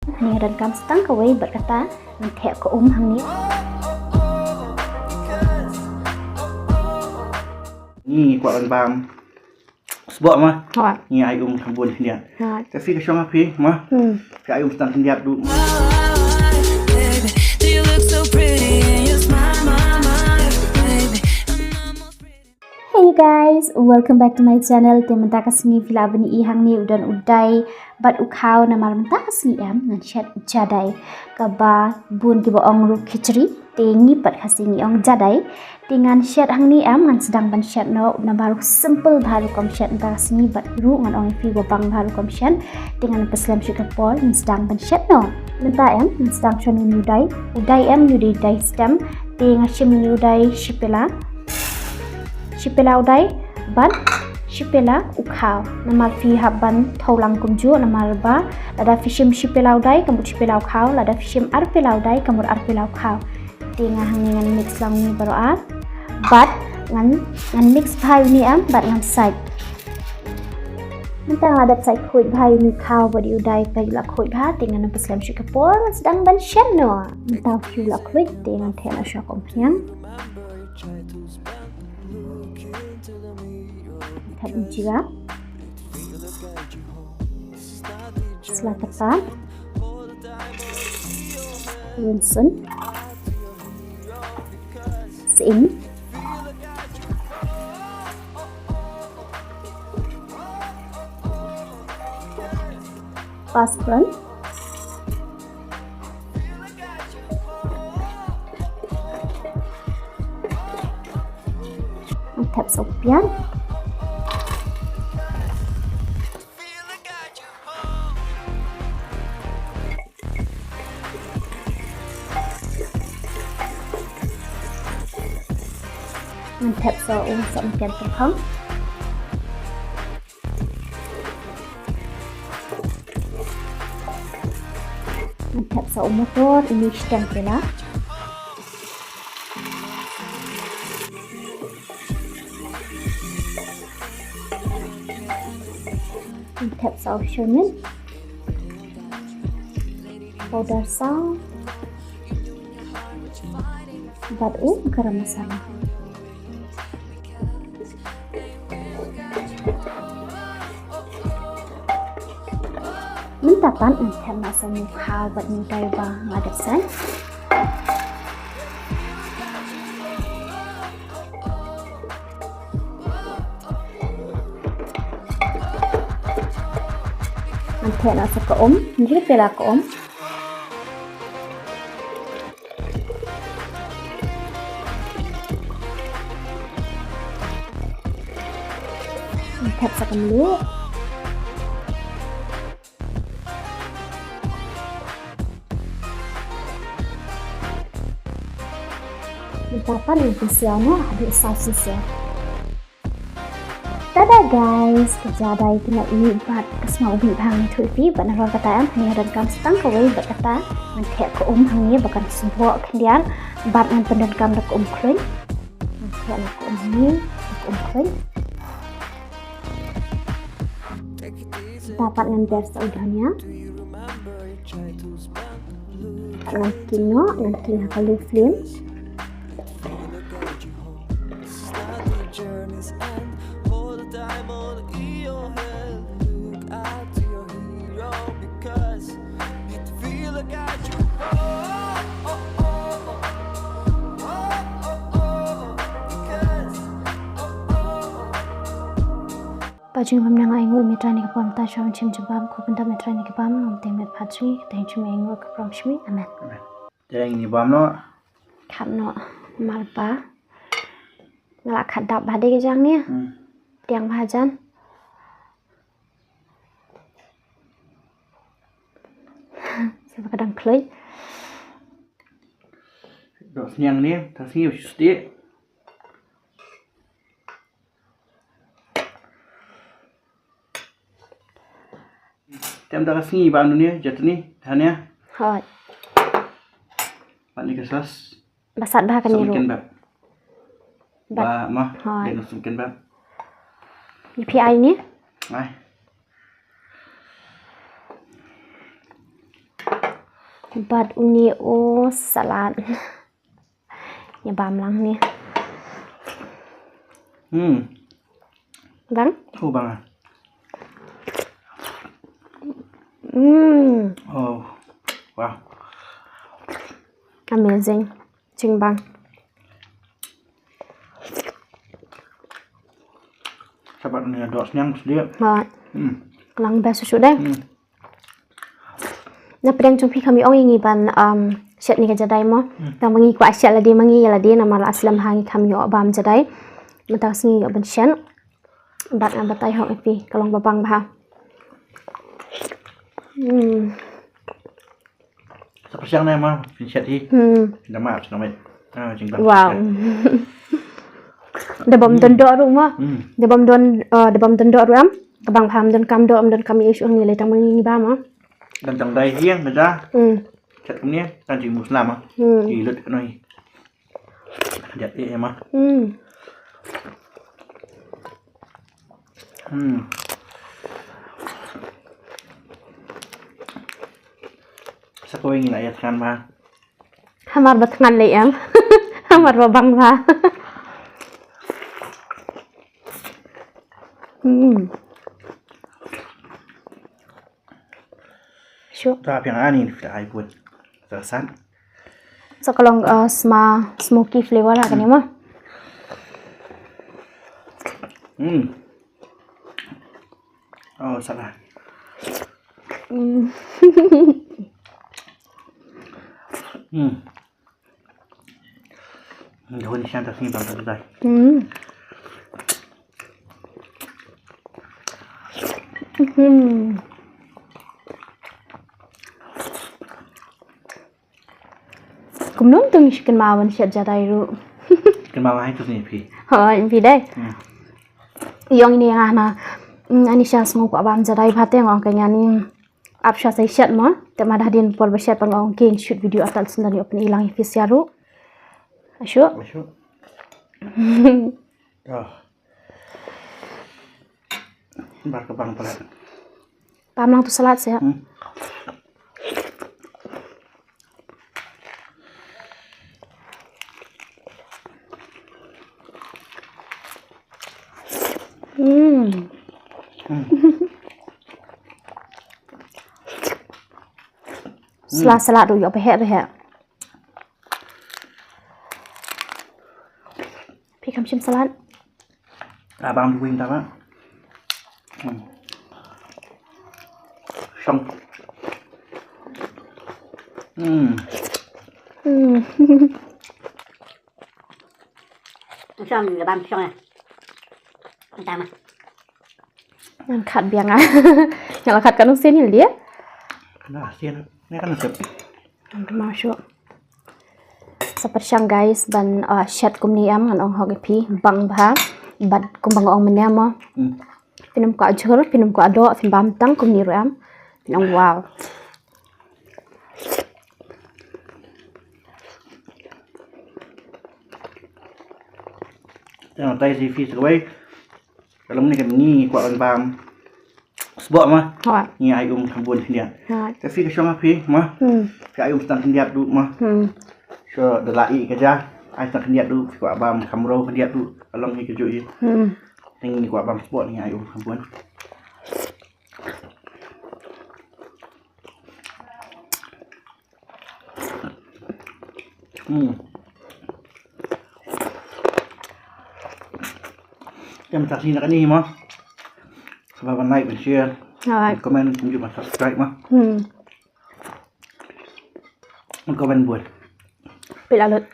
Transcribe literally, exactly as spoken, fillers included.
Hangne nga donkam sa tang kawei bad kata ngan theh ka um hangne. Ngi kwah ban bam sboh ma. Hooid. Ngi ai um kham bun khyndiat. Hooid. Te phi ka shong ha phi ma. Hmm. Phi ai um sa tang khyndiat ruh. Baby, do you look so pretty in your smile, my, my, baby? I'm almost pretty. Hey guys, welcome back to my channel. Te mynta ka sngi phi lah ban ïohi hangne u don u dai bad u khaw, namar mynta ka sngi em ngan shet jadai, kaba bun kiba ong ruh khichdi. Te ngi pat Khasi ngi ong jadai. Te ngan shet hangne em, ngan sdang ban shet noh, namar u simple bha rukom shet mynta ka sngi bad ruh ngan ong ïa phi ba bang bha rukom shet. Te ngan pynshlem shuh ka por, ngan sdang ban shet noh. Mynta em ngan sdang shon ïa une u dai. U dai em une u dai, dai stem. Te nga shim une u dai shi pela. Shi pela u dai bad shi pela u khaw. Namar phi hap ban thew lang kumjuh, namar ba lada phi shim shi pela u dai ka mut shi pela u khaw, lada phi shim ar pela u dai ka mut ar pela u khaw. Te nga hangne ngan mix lang une baroh ar bad ngan, ngan mix bha une em bad ngan sait. Mynta nga dep sait khuid bha une u khaw bad u dai, ba u la khuid bha, te ngan pynshlem shuh ka por, ngan sdang ban shet noh. Mynta u la khuid, te ngan theh noh shuwa ka umphniang. Thep jira. Sla tepat. Rynsun. Sying. Pass pran. Ngan thep sa u pian. Ngan thep sa u sohmynken tyrkhong. Ngan thep sa u motor, ini shiteng pela. Ngan thep sa u shirmin. Powder sa. Bad u garam masala. Mynta pat ngan thep noh sa une u khaw bad une u dai ba nga dep sait. Ngan thep noh sa ka um, hynriew pela ka um. Ngan thep sa ka mluh. Mynta pat ngan pynsiaw noh haduh saw shisha. Tada guys, ka jadai ka la ih bad ka smaw bha, nga ïathuh ïa phi, bad nalor kata em, hangne nga donkam sa tang kawei bad kata ngan theh ka um hangne ba kan sboh khyndiat, bad ngan pyndonkam da ka um khluit. Ngan theh noh ka um hangne, ka um khluit. Mynta pat ngan ber sa u dhania. Ngan king noh, ngan king ha ka low flame. Ba jingim nang ai nguh ïa me Trai ne ka bam, ta shwa ban shim jubab, khublei ïa me Trai ne ka bam, ngam teng met phat jong ngi, teng jong me ai nguh ka prom shmi. Amen. Amen. Te ngin ïa bam noh. Khat noh, mar ba nga la khat dap ba dei ka jang ne. Hmm. Tiang ba jan. Sa ba ka dang khlei. Dok sniang ne, ta sngi u shu stieh. Tem da ka sngi ba anu ne, jatni, dhania. Hooid. Pat ni ka sos. Ba sat bha kane ruh. Sumken bab. Ba ma, hooid. Dei na sumken bab. Ïa phi ai ne? Ai. Bad une u salad. Ïa bam lang ne. Hmm. Bang? Oh, bang. Hmm. Oh. Wow. Amazing. Jingbang. Shabat ni dok sniang sdiak. Ha. Hmm. Lang best shuh deh. Hmm. Na pdeng jong phi kham ïoh ïa ngi ban, um, shet ne ka jadai mo. Hmm. Tang ma ngi kwah shet lade ma ngi ïa lade namar la slem ha ngi kham ïoh bam jadai. Mynta sngi ïoh ban shet. Bad ngan batai hok ïa phi ka long ba bang bha. Hmm. Sa pyrshang ne ma, phin shet hi. Hmm. Ynda ma, sa ngam. Ah, jingkam. Wow. Da bam don doh ruh ma. Hmm. Da bam don, uh, da bam don doh ruh em. Ka bang bha, ym don kam doh, ym don kam ïa shuh ngi lei tang ma ngi ba ma. Don tang dai hiang ma ja. Hmm. Shet kumne, tang jingmusla ma. Hmm. Ki lut ka noi. Khyndiat eh ma. Hmm. Hmm. Sa kawei ngi la ïa thngan ma. Hamar ba thngan lei em. Hamar ba bang bha. Hmm. Shuh. Ta piang ani ni fita ai pun. Sa san. Sa ka long, uh, sma-, smoky flavor ha kane mo. Hmm. Oh, salah. Hmm. Hmm. Dawin shan ta sini bang ta dai. Hmm. Hmm. Kumno to ngi shu kynmaw ban shet jadai ruh. Kynmaw hai to ni phi. Hooid, phi dei. Hmm. Ïong ini nga na. Hmm, ani sha sngew kwah bam jadai bha te nga ong ka ngan ap sha sa shet mo. Te ma da hadien por ba shet pa nga ong kin shoot video atal sendani open ilang ïa phi sha ruh. Ashu. Ashu. Oh. Bar ka bang palat. Pam lang tu salad sih. Hmm. Hmm. Hmm. Sla salad tu ïoh pehek pehek. Phi kham shim salad. Ah, bang wing ta ba. Hmm. Shong. Hmm. Hmm. Shong, bang shong ya. Ta ma. Ngan khat biang ah. Ngan la khat ka nong sien hi dia. Kana sien, ne kana sien. Ngan ma shu. Sa pyrshang guys ban, uh, shet kumni em ngan ong hok ïa phi bang bha. Bad kum bang ong mynne mo. Hmm. Phin ym kwah jhur, phin ym kwah doh, phin bam tang kumni ruh em. Phin ong wow. Tang tai si phi sa kawei. Ka long ne ka ngi kwah ban bam. Sbok ma. Hooid. Ngi ai um kham bun khyndiat. Hooid. Te phi ka shong ma phi ma. Hmm. Phi ai um tang khyndiat du ma. Hmm. Shu da la i ka ja. Ai tang khyndiat du phi kwah bam kham rau khyndiat du. Ka long hi ka ju i. Hmm. Te ngi kwah bam sbok ngi ai um kham bun. Hmm. Kem tak sini kani ma. Sngewbha ban like, ban share, alright, ban comment, kumjuh ban subscribe ma. Hmm. Ban comment bun. Phi la lut.